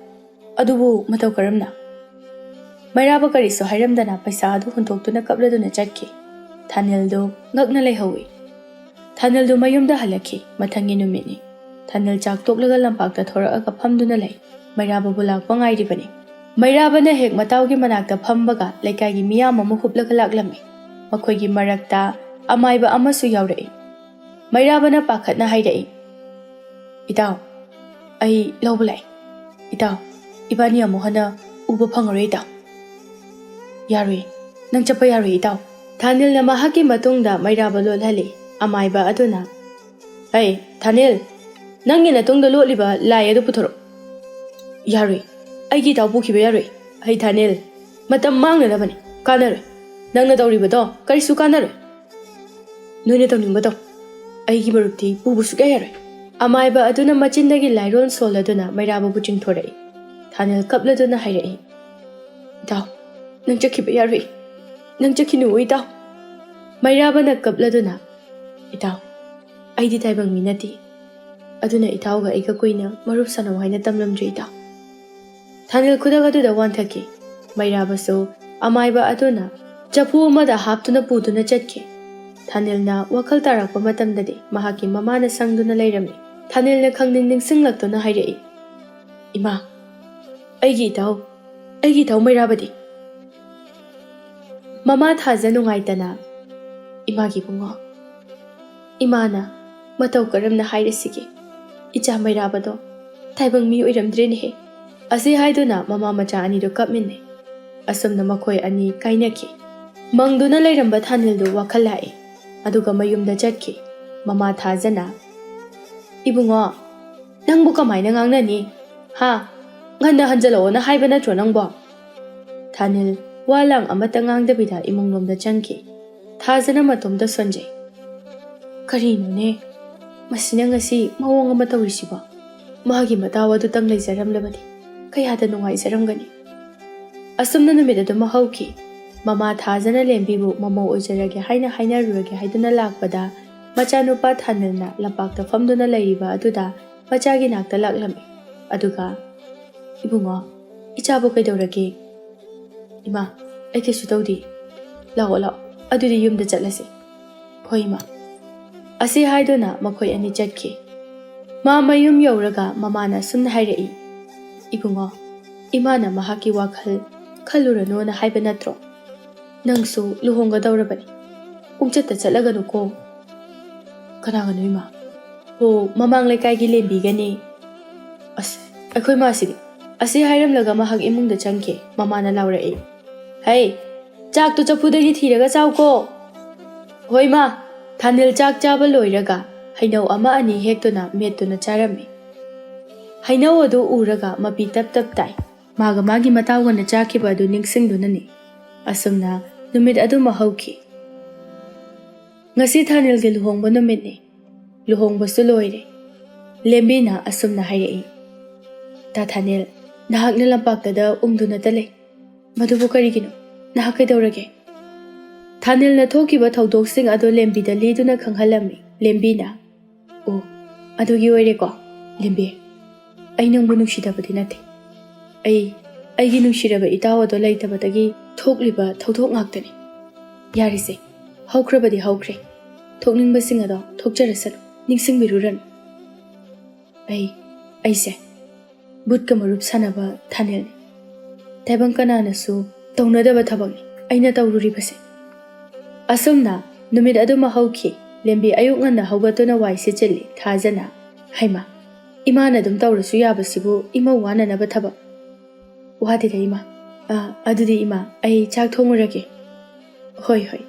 ꯑꯗꯨꯕꯨ ꯃꯇꯧ ꯀꯔꯝꯅ?" ꯃꯩꯔꯥꯕ ꯀꯔꯤꯁꯨ ꯍꯥꯏꯔꯝꯗꯅ ꯄꯩꯁꯥ ꯑꯗꯨ ꯍꯨꯟꯗꯣꯛꯇꯨꯅ ꯀꯞꯂꯗꯨꯅ ꯆꯠꯈꯤ꯫ ꯊꯥꯅꯤꯜꯗꯨ ꯉꯛꯅ ꯂꯩꯍꯧꯏ꯫ ꯊꯥꯅꯤꯜꯗꯨ ꯃꯌꯨꯝꯗ ꯍꯜꯂꯛꯈꯤ꯫ ꯃꯊꯪꯒꯤ ꯅꯨꯃꯤꯠꯅꯤ꯫ ꯊꯥꯅꯤꯜ ꯆꯥꯛ ꯇꯣꯛꯂꯒ ꯂꯝꯄꯥꯛꯇ ꯊꯣꯔꯛꯑꯒ ꯐꯝꯗꯨꯅ ꯂꯩ꯫ ꯃꯩꯔꯥꯕꯕꯨ ꯂꯥꯛꯄ ꯉꯥꯏꯔꯤꯕꯅꯤ꯫ ꯃꯩꯔꯥꯕꯅ ꯍꯦꯛ ꯃꯇꯥꯎꯒꯤ ꯃꯅꯥꯛꯇ ꯐꯝꯕꯒ ꯂꯩꯀꯥꯏꯒꯤ ꯃꯤꯌꯥꯝ ꯑꯃ ꯍꯨꯞꯂꯒ ꯂꯥꯛꯂꯝꯃꯤ꯫ ꯃꯈꯣꯏꯒꯤ ꯃꯔꯛꯇ ꯑꯃꯥꯏꯕ ꯑꯃꯁꯨ ꯌꯥꯎꯔꯛꯏ꯫ ꯃꯩꯔꯥꯕꯅ ꯄꯥꯈꯠꯅ ꯍꯥꯏꯔꯛꯏ, "ꯏꯇꯥꯎ, ꯑꯩ ꯂꯧꯕ ꯂꯥꯛꯏ꯫ ꯏꯇꯥꯎ, ꯏꯕꯥꯅꯤ ꯑꯃꯨꯛ ꯍꯟꯅ ꯎꯕ ꯐꯪꯉꯔꯣꯏ ꯏꯇꯥꯎ꯫" "ꯌꯥꯔꯣꯏ, ꯅꯪ ꯆꯠꯄ ꯌꯥꯔꯣꯏ ꯏꯇꯥꯎ꯫" ꯊꯥꯅꯤꯜꯅ ꯃꯍꯥꯛꯀꯤ ꯃꯇꯨꯡꯗ ꯃꯩꯔꯥꯕ ꯂꯣꯠꯍꯜꯂꯤ꯫ ꯑꯃꯥꯏꯕ ꯑꯗꯨꯅ, "ꯍꯩ, ꯊꯥꯅꯤꯜ, ꯅꯪꯒꯤ ꯅꯇꯨꯡꯗ ꯂꯣꯠꯂꯤꯕ ꯂꯥꯏ ꯑꯗꯨ ꯄꯨꯊꯣꯔꯛꯎ꯫" "ꯌꯥꯔꯣꯏ, ꯑꯩꯒꯤ ꯏꯇꯥꯎ ꯄꯨꯈꯤꯕ ꯌꯥꯔꯣꯏ꯫" "ꯍꯩ ꯊꯥꯅꯤꯜ, ꯃꯇꯝ ꯃꯥꯡꯅꯅꯕꯅꯤ, ꯀꯥꯟꯅꯔꯣꯏ꯫ ꯅꯪꯅ ꯇꯧꯔꯤꯕꯗꯣ ꯀꯔꯤꯁꯨ ꯀꯥꯟꯅꯔꯣꯏ꯫ ꯅꯣꯏꯅ ꯇꯧꯅꯤꯡꯕ ꯇꯧ꯫ ꯑꯩꯒꯤ ꯃꯔꯨꯞꯇꯤ ꯄꯨꯕ ꯁꯨꯛꯌꯥ ꯌꯥꯔꯣꯏ꯫" ꯑꯃꯥꯏꯕ ꯑꯗꯨꯅ ꯃꯆꯤꯟꯗꯒꯤ ꯂꯥꯏꯔꯣꯟ ꯁꯣꯜꯂꯗꯨꯅ ꯃꯩꯔꯥꯕꯕꯨ ꯆꯤꯡꯊꯣꯔꯛꯏ꯫ ꯊꯥꯅꯤꯜ ꯀꯞꯂꯗꯨꯅ ꯍꯥꯏꯔꯛꯏ, "ꯏꯇꯥꯎ, ꯅꯪ ꯆꯠꯈꯤꯕ ꯌꯥꯔꯣꯏ꯫ ꯅꯪ ꯆꯠꯈꯤꯅꯨ ꯏꯇꯥꯎ꯫" ꯃꯩꯔꯥꯕꯅ ꯀꯞꯂꯗꯨꯅ, "ꯏꯇꯥꯎ, ꯑꯩꯗꯤ ꯇꯥꯏꯕꯪ ꯃꯤ ꯅꯠꯇꯦ꯫ ꯑꯗꯨꯅ ꯏꯇꯥꯎꯒ ꯑꯩꯒ ꯀꯨꯏꯅ ꯃꯔꯨꯞ ꯁꯥꯟꯅꯧ ꯍꯥꯏꯅ ꯇꯝꯂꯝꯗ꯭ꯔꯦ ꯏꯇꯥꯎ꯫" ꯊꯥꯅꯤꯜ ꯈꯨꯗꯛ ꯑꯗꯨꯗ ꯋꯥꯟꯊꯈꯤ꯫ ꯃꯩꯔꯥꯕꯁꯨ ꯑꯃꯥꯏꯕ ꯑꯗꯨꯅ ꯆꯐꯨ ꯑꯃꯗ ꯍꯥꯞꯇꯨꯅ ꯄꯨꯗꯨꯅ ꯆꯠꯈꯤ꯫ ꯊꯥꯅꯤꯜꯅ ꯋꯥꯈꯜ ꯇꯥꯔꯛꯄ ꯃꯇꯝꯗꯗꯤ ꯃꯍꯥꯛꯀꯤ ꯃꯃꯥꯅ ꯁꯪꯗꯨꯅ ꯂꯩꯔꯝꯃꯤ꯫ ꯊꯥꯅꯤꯜꯅ ꯈꯪꯅꯤꯡ ꯅꯤꯡꯁꯤꯡꯂꯛꯇꯨꯅ ꯍꯥꯏꯔꯛꯏ, "ꯏꯃꯥ, ꯑꯩꯒꯤ ꯏꯇꯥꯎ, ꯑꯩꯒꯤ ꯏꯇꯥꯎ ꯃꯩꯔꯥꯕꯗꯤ?" ꯃꯃꯥ ꯊꯥꯖ ꯅꯨꯡꯉꯥꯏꯇꯅ, "ꯏꯃꯥꯒꯤ ꯏꯕꯨꯡꯉꯣ, ꯏꯃꯥꯅ ꯃꯇꯧ ꯀꯔꯝꯅ ꯍꯥꯏꯔꯁꯤꯒꯦ? ꯏꯆꯥ ꯃꯩꯔꯥꯕꯗꯣ ꯇꯥꯏꯕꯪ ꯃꯤ ꯑꯣꯏꯔꯝꯗ꯭ꯔꯦꯅꯦꯍꯦ꯫" ꯑꯁꯤ ꯍꯥꯏꯗꯨꯅ ꯃꯃꯥ ꯃꯆꯥ ꯑꯅꯤꯗꯨ ꯀꯞꯃꯤꯟꯅꯩ꯫ ꯑꯁꯨꯝꯅ ꯃꯈꯣꯏ ꯑꯅꯤ ꯀꯥꯏꯅꯈꯤ꯫ ꯃꯪꯗꯨꯅ ꯂꯩꯔꯝꯕ ꯊꯥꯅꯤꯜꯗꯨ ꯋꯥꯈꯜ ꯂꯥꯛꯏ꯫ ꯑꯗꯨꯒ ꯃꯌꯨꯝꯗ ꯆꯠꯈꯤ꯫ ꯃꯃꯥ ꯊꯥꯖꯅ, "ꯏꯕꯨꯡꯉꯣ, ꯅꯪꯕꯨ ꯀꯃꯥꯏꯅ ꯉꯥꯡꯅꯅꯤ? ꯍꯥ? ꯉꯟꯅ ꯍꯟꯖꯜꯂꯛꯑꯣꯅ ꯍꯥꯏꯕ ꯅꯠꯇ꯭ꯔꯣ ꯅꯪꯕꯣ?" ꯊꯥꯅꯤꯜ ꯋꯥ ꯂꯥꯡ ꯑꯃꯠꯇ ꯉꯥꯡꯗꯕꯤꯗ ꯏꯃꯨꯡꯂꯣꯝꯗ ꯆꯪꯈꯤ꯫ ꯊꯥꯖꯅ ꯃꯇꯣꯝꯇ ꯁꯣꯟꯖꯩ꯫ "ꯀꯔꯤꯅꯣꯅꯦ? ꯃꯁꯤꯅ ꯉꯁꯤ ꯃꯑꯣꯡ ꯑꯃ ꯇꯧꯔꯤꯁꯤꯕꯣ? ꯃꯥꯒꯤ ꯃꯇꯥꯎ ꯑꯗꯨꯇꯪ ꯂꯩꯖꯔꯝꯂꯕꯗꯤ ꯀꯌꯥꯗ ꯅꯨꯡꯉꯥꯏꯖꯔꯝꯒꯅꯤ꯫" ꯑꯁꯨꯝꯅ ꯅꯨꯃꯤꯠ ꯑꯗꯨꯃ ꯍꯧꯈꯤ꯫ ꯃꯃꯥ ꯊꯥꯖꯅ ꯂꯦꯝꯕꯤꯕꯨ ꯃꯃꯧ ꯑꯣꯏꯖꯔꯒꯦ ꯍꯥꯏꯅ ꯍꯥꯏꯅꯔꯨꯔꯒꯦ ꯍꯥꯏꯗꯨꯅ ꯂꯥꯛꯄꯗ, ꯃꯆꯥꯅꯨꯄꯥ ꯊꯥꯅꯤꯜꯅ ꯂꯝꯄꯥꯛꯇ ꯐꯝꯗꯨꯅ ꯂꯩꯔꯤꯕ ꯑꯗꯨꯗ ꯃꯆꯥꯒꯤ ꯅꯥꯛꯇ ꯂꯥꯛꯂꯝꯃꯤ꯫ ꯑꯗꯨꯒ, "ꯏꯕꯨꯡꯉꯣ, ꯏꯆꯥꯕꯨ ꯀꯩꯗꯧꯔꯒꯦ?" "ꯏꯃꯥ, ꯑꯩ ꯀꯩꯁꯨ ꯇꯧꯗꯦ꯫ ꯂꯥꯛꯑꯣ, ꯂꯥꯛꯑꯣ, ꯑꯗꯨꯗꯤ ꯌꯨꯝꯗ ꯆꯠꯂꯁꯤ꯫" "ꯍꯣꯏ, ꯏꯃꯥ꯫" ꯑꯁꯤ ꯍꯥꯏꯗꯨꯅ ꯃꯈꯣꯏ ꯑꯅꯤ ꯆꯠꯈꯤ꯫ ꯃꯥ ꯃꯌꯨꯝ ꯌꯧꯔꯒ ꯃꯃꯥꯅ ꯑꯁꯨꯝꯅ ꯍꯥꯏꯔꯛꯏ, "ꯏꯕꯨꯡꯉꯣ, ꯏꯃꯥꯅ ꯃꯍꯥꯛꯀꯤ ꯋꯥꯈꯜ ꯈꯜꯂꯨꯔꯅꯨꯅ ꯍꯥꯏꯕ ꯅꯠꯇ꯭ꯔꯣ? ꯅꯪꯁꯨ ꯂꯨꯍꯣꯡꯒꯗꯧꯔꯕꯅꯤ꯫ ꯄꯨꯡꯆꯠꯇ ꯆꯠꯂꯒꯅꯨꯀꯣ꯫ "ꯀꯅꯥꯒꯅꯣ ꯏꯃꯥ?" "ꯑꯣ, ꯃꯃꯥꯡ ꯂꯩꯀꯥꯏꯒꯤ ꯂꯦꯝꯕꯤꯒꯅꯦ꯫" "ꯑꯁ, ꯑꯩꯈꯣꯏ ꯃꯥꯁꯤꯗꯤ!" ꯑꯁꯤ ꯍꯥꯏꯔꯝꯂꯒ ꯃꯍꯥꯛ ꯏꯃꯨꯡꯗ ꯆꯪꯈꯤ꯫ ꯃꯃꯥꯅ ꯂꯥꯎꯔꯛꯏ, "ꯍꯩ, ꯆꯥꯛꯇꯣ ꯆꯐꯨꯗꯒꯤ ꯊꯤꯔꯒ ꯆꯥꯎꯀꯣ!" "ꯍꯣꯏ ꯃꯥ!" ꯊꯥꯅꯤꯜ ꯆꯥꯛ ꯆꯥꯕ ꯂꯣꯏꯔꯒ ꯍꯩꯅꯧ ꯑꯃ ꯑꯅꯤ ꯍꯦꯛꯇꯨꯅ ꯃꯦꯠꯇꯨꯅ ꯆꯥꯔꯝꯃꯤ꯫ ꯍꯩꯅꯧ ꯑꯗꯨ ꯎꯔꯒ ꯃꯄꯤ ꯇꯞ ꯇꯞ ꯇꯥꯏ꯫ ꯃꯥꯒ ꯃꯥꯒꯤ ꯃꯇꯥꯎꯒꯅ ꯆꯥꯈꯤꯕ ꯑꯗꯨ ꯅꯤꯡꯁꯤꯡꯗꯨꯅꯅꯤ꯫ ꯑꯁꯨꯝꯅ ꯅꯨꯃꯤꯠ ꯑꯗꯨꯃ ꯍꯧꯈꯤ꯫ ꯉꯁꯤ ꯊꯥꯅꯤꯜꯒꯤ ꯂꯨꯍꯣꯡꯕ ꯅꯨꯃꯤꯠꯅꯤ꯫ ꯂꯨꯍꯣꯡꯕꯁꯨ ꯂꯣꯏꯔꯦ꯫ ꯂꯦꯝꯕꯤꯅ ꯑꯁꯨꯝꯅ ꯍꯥꯏꯔꯛꯏ, "ꯇꯥ ꯊꯥꯅꯤꯜ, ꯅꯍꯥꯛꯅ ꯂꯝꯄꯥꯛꯇꯗ ꯎꯪꯗꯨꯅꯇ ꯂꯩ꯫ ꯃꯗꯨꯕꯨ ꯀꯔꯤꯒꯤꯅꯣ? ꯅꯍꯥꯛ ꯀꯩꯗꯧꯔꯒꯦ?" ꯊꯥꯅꯤꯜꯅ ꯊꯣꯛꯈꯤꯕ ꯊꯧꯗꯣꯛꯁꯤꯡ ꯑꯗꯨ ꯂꯦꯝꯕꯤꯗ ꯂꯤꯗꯨꯅ ꯈꯪꯍꯜꯂꯝꯃꯤ꯫ ꯂꯦꯝꯕꯤꯅ, "ꯑꯣ, ꯑꯗꯨꯒꯤ ꯑꯣꯏꯔꯦꯀꯣ꯫ ꯂꯦꯝꯕꯤ, ꯑꯩ ꯅꯪꯕꯨ ꯅꯨꯡꯁꯤꯗꯕꯗꯤ ꯅꯠꯇꯦ꯫ ꯑꯩ, ꯑꯩꯒꯤ ꯅꯨꯡꯁꯤꯔꯕ ꯏꯇꯥꯎ ꯑꯗꯣ ꯂꯩꯇꯕꯗꯒꯤ ꯊꯣꯛꯂꯤꯕ ꯊꯧꯗꯣꯛ ꯉꯥꯛꯇꯅꯤ꯫ ꯌꯥꯔꯦꯁꯦ, ꯍꯧꯈ꯭ꯔꯕꯗꯤ ꯍꯧꯈ꯭ꯔꯦ꯫ ꯊꯣꯛꯅꯤꯡꯕꯁꯤꯡ ꯑꯗꯣ ꯊꯣꯛꯆꯔꯁꯅꯨ, ꯅꯤꯡꯁꯤꯡꯕꯤꯔꯨꯔꯅꯨ꯫ ꯑꯩ, ꯑꯩꯁꯦ ꯕꯨꯠꯀ ꯃꯔꯨꯞ ꯁꯥꯟꯅꯕ ꯊꯥꯅꯤꯜꯅꯤ꯫ ꯇꯥꯏꯕꯪ ꯀꯅꯥꯅꯁꯨ ꯇꯧꯅꯗꯕ ꯊꯕꯛꯅꯤ ꯑꯩꯅ ꯇꯧꯔꯨꯔꯤꯕꯁꯦ꯫" ꯑꯁꯨꯝꯅ ꯅꯨꯃꯤꯠ ꯑꯗꯨꯃ ꯍꯧꯈꯤ꯫ ꯂꯦꯝꯕꯤ ꯑꯌꯨꯛ ꯉꯟꯅ ꯍꯧꯒꯠꯇꯨꯅ ꯋꯥꯏ ꯁꯤꯠꯆꯤꯜꯂꯤ꯫ ꯊꯥꯖꯅ, "ꯍꯩꯃꯥ, ꯏꯃꯥꯅ ꯑꯗꯨꯝ ꯇꯧꯔꯁꯨ ꯌꯥꯕꯁꯤꯕꯨ ꯏꯃꯧ ꯋꯥꯅꯅꯕ ꯊꯕꯛ?" "ꯋꯥꯗꯦꯗ ꯏꯃꯥ꯫ ꯑ, ꯑꯗꯨꯗꯤ ꯏꯃꯥ, ꯑꯩ ꯆꯥꯛ ꯊꯣꯡꯉꯨꯔꯒꯦ꯫" "ꯍꯣꯏ, ꯍꯣꯏ꯫"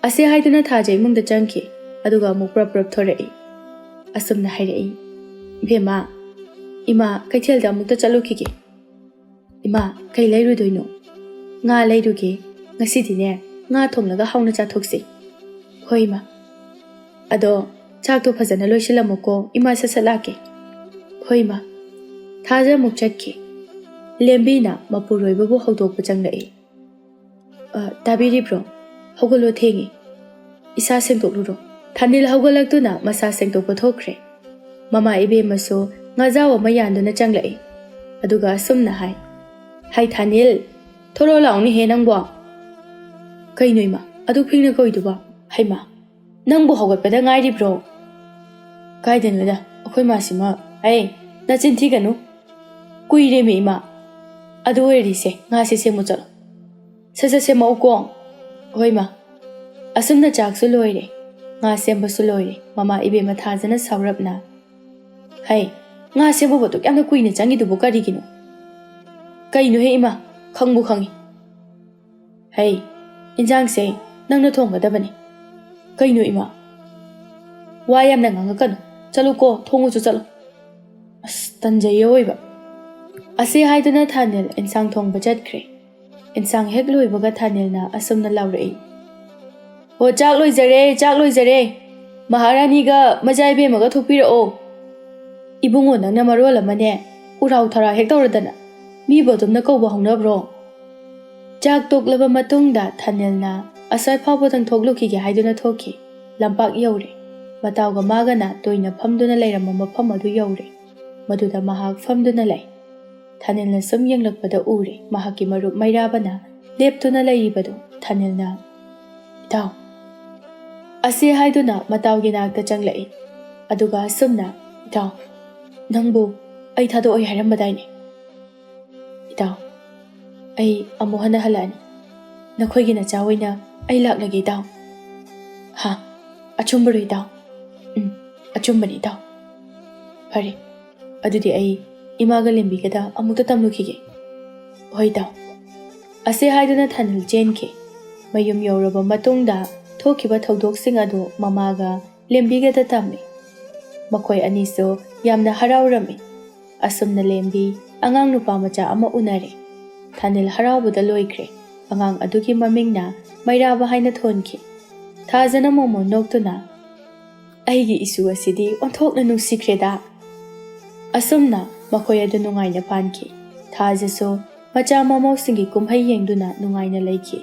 ꯑꯁꯤ ꯍꯥꯏꯗꯨꯅ ꯊꯥꯖ ꯏꯃꯨꯡꯗ ꯆꯪꯈꯤ꯫ ꯑꯗꯨꯒ ꯑꯃꯨꯛ ꯄ꯭ꯔꯞ ꯄ꯭ꯔꯞ ꯊꯣꯔꯛꯏ꯫ ꯑꯁꯨꯝꯅ ꯍꯥꯏꯔꯛꯏ, "ꯏꯕꯦꯝꯃ, ꯏꯃꯥ ꯀꯩꯊꯦꯜꯗ ꯑꯃꯨꯛꯇ ꯆꯠꯂꯨꯈꯤꯒꯦ꯫" "ꯏꯃꯥ, ꯀꯩ ꯂꯩꯔꯨꯗꯣꯏꯅꯣ?" "ꯉꯥ ꯂꯩꯔꯨꯒꯦ꯫ ꯉꯁꯤꯗꯤꯅꯦ, ꯉꯥ ꯊꯣꯡꯂꯒ ꯍꯥꯎꯅ ꯆꯥꯊꯣꯛꯁꯦ꯫" "ꯍꯣꯏ, ꯏꯃꯥ꯫ ꯑꯗꯣ ꯆꯥꯛꯇꯣ ꯐꯖꯅ ꯂꯣꯏꯁꯤꯜꯂꯝꯃꯨꯀꯣ, ꯏꯃꯥ ꯁꯠ ꯁꯠ ꯂꯥꯛꯀꯦ꯫" "ꯍꯣꯏ, ꯏꯃꯥ꯫" ꯊꯥꯖ ꯑꯃꯨꯛ ꯆꯠꯈꯤ꯫ ꯂꯦꯝꯕꯤꯅ ꯃꯄꯨꯔꯣꯏꯕꯕꯨ ꯍꯧꯗꯣꯛꯄ ꯆꯪꯂꯛꯏ꯫ "ꯑ, ꯇꯥꯕꯤꯔꯤꯕ꯭ꯔꯣ? ꯍꯧꯒꯠꯂꯣ, ꯊꯦꯡꯉꯤ꯫ ꯏꯁꯥ ꯁꯦꯡꯗꯣꯛꯂꯨꯔꯣ꯫" ꯊꯥꯅꯤꯜ ꯍꯧꯒꯠꯂꯛꯇꯨꯅ ꯃꯁꯥ ꯁꯦꯡꯗꯣꯛꯄ ꯊꯣꯛꯈ꯭ꯔꯦ꯫ ꯃꯃꯥ ꯏꯕꯦꯝꯃꯁꯨ ꯉꯥꯖꯥꯎ ꯑꯃ ꯌꯥꯟꯗꯨꯅ ꯆꯪꯂꯛꯏ꯫ ꯑꯗꯨꯒ ꯑꯁꯨꯝꯅ ꯍꯥꯏ, "ꯍꯩ ꯊꯥꯅꯤꯜ, ꯊꯣꯔꯛꯑꯣ ꯂꯥꯎꯅꯦꯍꯦ ꯅꯪꯕꯣ꯫" "ꯀꯩꯅꯣ ꯏꯃꯥ, ꯑꯗꯨꯛ ꯐꯤꯡꯅ ꯀꯧꯏꯗꯨꯕꯣ?" "ꯍꯩꯃꯥ, ꯅꯪꯕꯨ ꯍꯧꯒꯠꯄꯗ ꯉꯥꯏꯔꯤꯕ꯭ꯔꯣ?" "ꯀꯥꯏꯗꯅꯣꯗ, ꯑꯩꯈꯣꯏ ꯃꯥꯁꯤꯃ꯫" "ꯑꯩ, ꯅꯆꯤꯟ ꯊꯤꯒꯅꯨ꯫ ꯀꯨꯏꯔꯦꯃꯤ ꯏꯃꯥ꯫ ꯑꯗꯨ ꯑꯣꯏꯔꯗꯤ ꯁꯦ, ꯉꯥꯁꯦ ꯁꯦꯝꯃꯨ ꯆꯠꯂꯣ꯫ ꯁꯠ ꯁꯠ ꯁꯦꯝꯃꯛꯎꯀꯣ꯫" "ꯍꯣꯏ ꯃꯥ꯫" ꯑꯁꯨꯝꯅ ꯆꯥꯛꯁꯨ ꯂꯣꯏꯔꯦ, ꯉꯥ ꯁꯦꯝꯕꯁꯨ ꯂꯣꯏꯔꯦ꯫ ꯃꯃꯥ ꯏꯕꯦꯝꯃ ꯊꯥꯖꯅ ꯁꯥꯎꯔꯞꯅ, "ꯍꯩ, ꯉꯥ ꯁꯦꯝꯕꯕꯨ ꯑꯗꯨꯛ ꯌꯥꯝꯅ ꯀꯨꯏꯅ ꯆꯪꯉꯤꯗꯨꯕꯨ ꯀꯔꯤꯒꯤꯅꯣ? ꯀꯩꯅꯣꯍꯦ ꯏꯃꯥ, ꯈꯪꯕꯨ ꯈꯪꯉꯤ꯫ ꯍꯩ, ꯏꯟꯖꯥꯡꯁꯦ ꯅꯪꯅ ꯊꯣꯡꯒꯗꯕꯅꯤ꯫ ꯀꯩꯅꯣ ꯏꯃꯥ? ꯋꯥ ꯌꯥꯝꯅ ꯉꯥꯡꯉꯛꯀꯅꯨ꯫ ꯆꯠꯂꯨꯀꯣ, ꯊꯣꯡꯉꯨꯆꯣ ꯆꯠꯂꯣ꯫ ꯑꯁ, ꯇꯟꯖꯩ ꯑꯑꯣꯏꯕ꯫" ꯑꯁꯤ ꯍꯥꯏꯗꯨꯅ ꯊꯥꯅꯤꯜ ꯏꯟꯁꯥꯡ ꯊꯣꯡꯕ ꯆꯠꯈ꯭ꯔꯦ꯫ ꯏꯟꯁꯥꯡ ꯍꯦꯛ ꯂꯣꯏꯕꯒ ꯊꯥꯅꯤꯜꯅ ꯑꯁꯨꯝꯅ ꯂꯥꯎꯔꯛꯏ, "ꯑꯣ, ꯆꯥꯛ ꯂꯣꯏꯖꯔꯦ, ꯆꯥꯛ ꯂꯣꯏꯖꯔꯦ꯫ ꯃꯍꯥꯔꯥꯅꯤꯒ ꯃꯆꯥ ꯏꯕꯦꯝꯃꯒ ꯊꯣꯛꯄꯤꯔꯛꯑꯣ꯫ ꯏꯕꯨꯡꯉꯣ, ꯅꯪꯅ ꯃꯔꯣꯜ ꯑꯃꯅꯦ, ꯎꯔꯥꯎ ꯊꯔꯥꯎ ꯍꯦꯛ ꯇꯧꯔꯗꯅ, ꯃꯤꯕꯨ ꯑꯗꯨꯝꯅ ꯀꯧꯕ ꯍꯧꯅꯕ꯭ꯔꯣ?" ꯆꯥꯛ ꯇꯣꯛꯂꯕ ꯃꯇꯨꯡꯗ ꯊꯥꯅꯤꯜꯅ ꯑꯁ꯭ꯋꯥꯏ ꯐꯥꯎꯕꯗꯪ ꯊꯣꯛꯂꯨꯈꯤꯒꯦ ꯍꯥꯏꯗꯨꯅ ꯊꯣꯛꯈꯤ꯫ ꯂꯝꯄꯥꯛ ꯌꯧꯔꯦ꯫ ꯃꯇꯥꯎꯒ ꯃꯥꯒꯅ ꯇꯣꯏꯅ ꯐꯝꯗꯨꯅ ꯂꯩꯔꯝꯕ ꯃꯐꯝ ꯑꯗꯨ ꯌꯧꯔꯦ꯫ ꯃꯗꯨꯗ ꯃꯍꯥꯛ ꯐꯝꯗꯨꯅ ꯂꯩ꯫ ꯊꯥꯅꯤꯜꯅ ꯁꯨꯝ ꯌꯦꯡꯂꯛꯄꯗ ꯎꯔꯦ, ꯃꯍꯥꯛꯀꯤ ꯃꯔꯨꯞ ꯃꯩꯔꯥꯕꯅ ꯂꯦꯞꯇꯨꯅ ꯂꯩꯔꯤꯕꯗꯨ꯫ ꯊꯥꯅꯤꯜꯅ, "ꯏꯇꯥꯎ," ꯑꯁꯤ ꯍꯥꯏꯗꯨꯅ ꯃꯇꯥꯎꯒꯤ ꯅꯥꯛꯇ ꯆꯪꯂꯛꯏ꯫ ꯑꯗꯨꯒ ꯑꯁꯨꯝꯅ, "ꯏꯇꯥꯎ, ꯅꯪꯕꯨ ꯑꯩ ꯊꯥꯗꯣꯛꯑꯣꯏ ꯍꯥꯏꯔꯝꯕꯗꯥꯏꯅꯦ? ꯏꯇꯥꯎ, ꯑꯩ ꯑꯃꯨꯛ ꯍꯟꯅ ꯍꯜꯂꯛꯑꯅꯤ꯫ ꯅꯈꯣꯏꯒꯤ ꯅꯆꯥ ꯑꯣꯏꯅ ꯑꯩ ꯂꯥꯛꯂꯒꯦ, ꯏꯇꯥꯎ꯫" "ꯍꯥ? ꯑꯆꯨꯝꯕꯔꯣ, ꯏꯇꯥꯎ?" "ꯎꯝ, ꯑꯆꯨꯝꯕꯅꯤ, ꯏꯇꯥꯎ꯫" "ꯐꯔꯦ, ꯑꯗꯨꯗꯤ ꯑꯩ ꯏꯃꯥꯒ ꯂꯦꯝꯕꯤꯒꯗ ꯑꯃꯨꯛꯇ ꯇꯝꯂꯨꯈꯤꯒꯦ꯫" "ꯍꯣꯏ, ꯏꯇꯥꯎ꯫" ꯑꯁꯤ ꯍꯥꯏꯗꯨꯅ ꯊꯥꯅꯤꯜ ꯆꯦꯟꯈꯤ꯫ ꯃꯌꯨꯝ ꯌꯧꯔꯕ ꯃꯇꯨꯡꯗ ꯊꯣꯛꯈꯤꯕ ꯊꯧꯗꯣꯛꯁꯤꯡ ꯑꯗꯨ ꯃꯃꯥꯒ ꯂꯦꯝꯕꯤꯒꯗ ꯇꯝꯃꯤ꯫ ꯃꯈꯣꯏ ꯑꯅꯤꯁꯨ ꯌꯥꯝꯅ ꯍꯔꯥꯎꯔꯝꯃꯤ꯫ ꯑꯁꯨꯝꯅ ꯂꯦꯝꯕꯤ ꯑꯉꯥꯡ ꯅꯨꯄꯥ ꯃꯆꯥ ꯑꯃ ꯎꯅꯔꯦ꯫ ꯊꯥꯅꯤꯜ ꯍꯔꯥꯎꯕꯗ ꯂꯣꯏꯈ꯭ꯔꯦ꯫ ꯑꯉꯥꯡ ꯑꯗꯨꯒꯤ ꯃꯃꯤꯡꯅ ꯃꯩꯔꯥꯕ ꯍꯥꯏꯅ ꯊꯣꯟꯈꯤ꯫ ꯊꯥꯖꯅ ꯃꯣꯃꯣꯟ ꯅꯣꯛꯇꯨꯅ, "ꯑꯩꯒꯤ ꯏꯁꯨ ꯑꯁꯤꯗꯤ ꯑꯣꯟꯊꯣꯛꯅ ꯅꯨꯡꯁꯤꯈ꯭ꯔꯦꯗ!" ꯑꯁꯨꯝꯅ ꯃꯈꯣꯏ ꯑꯗꯨ ꯅꯨꯡꯉꯥꯏꯅ ꯄꯥꯟꯈꯤ꯫ ꯊꯥꯖꯁꯨ ꯃꯆꯥ ꯃꯃꯧꯁꯤꯡꯒꯤ ꯀꯨꯝꯍꯩ ꯌꯦꯡꯗꯨꯅ ꯅꯨꯡꯉꯥꯏꯅ ꯂꯩꯈꯤ꯫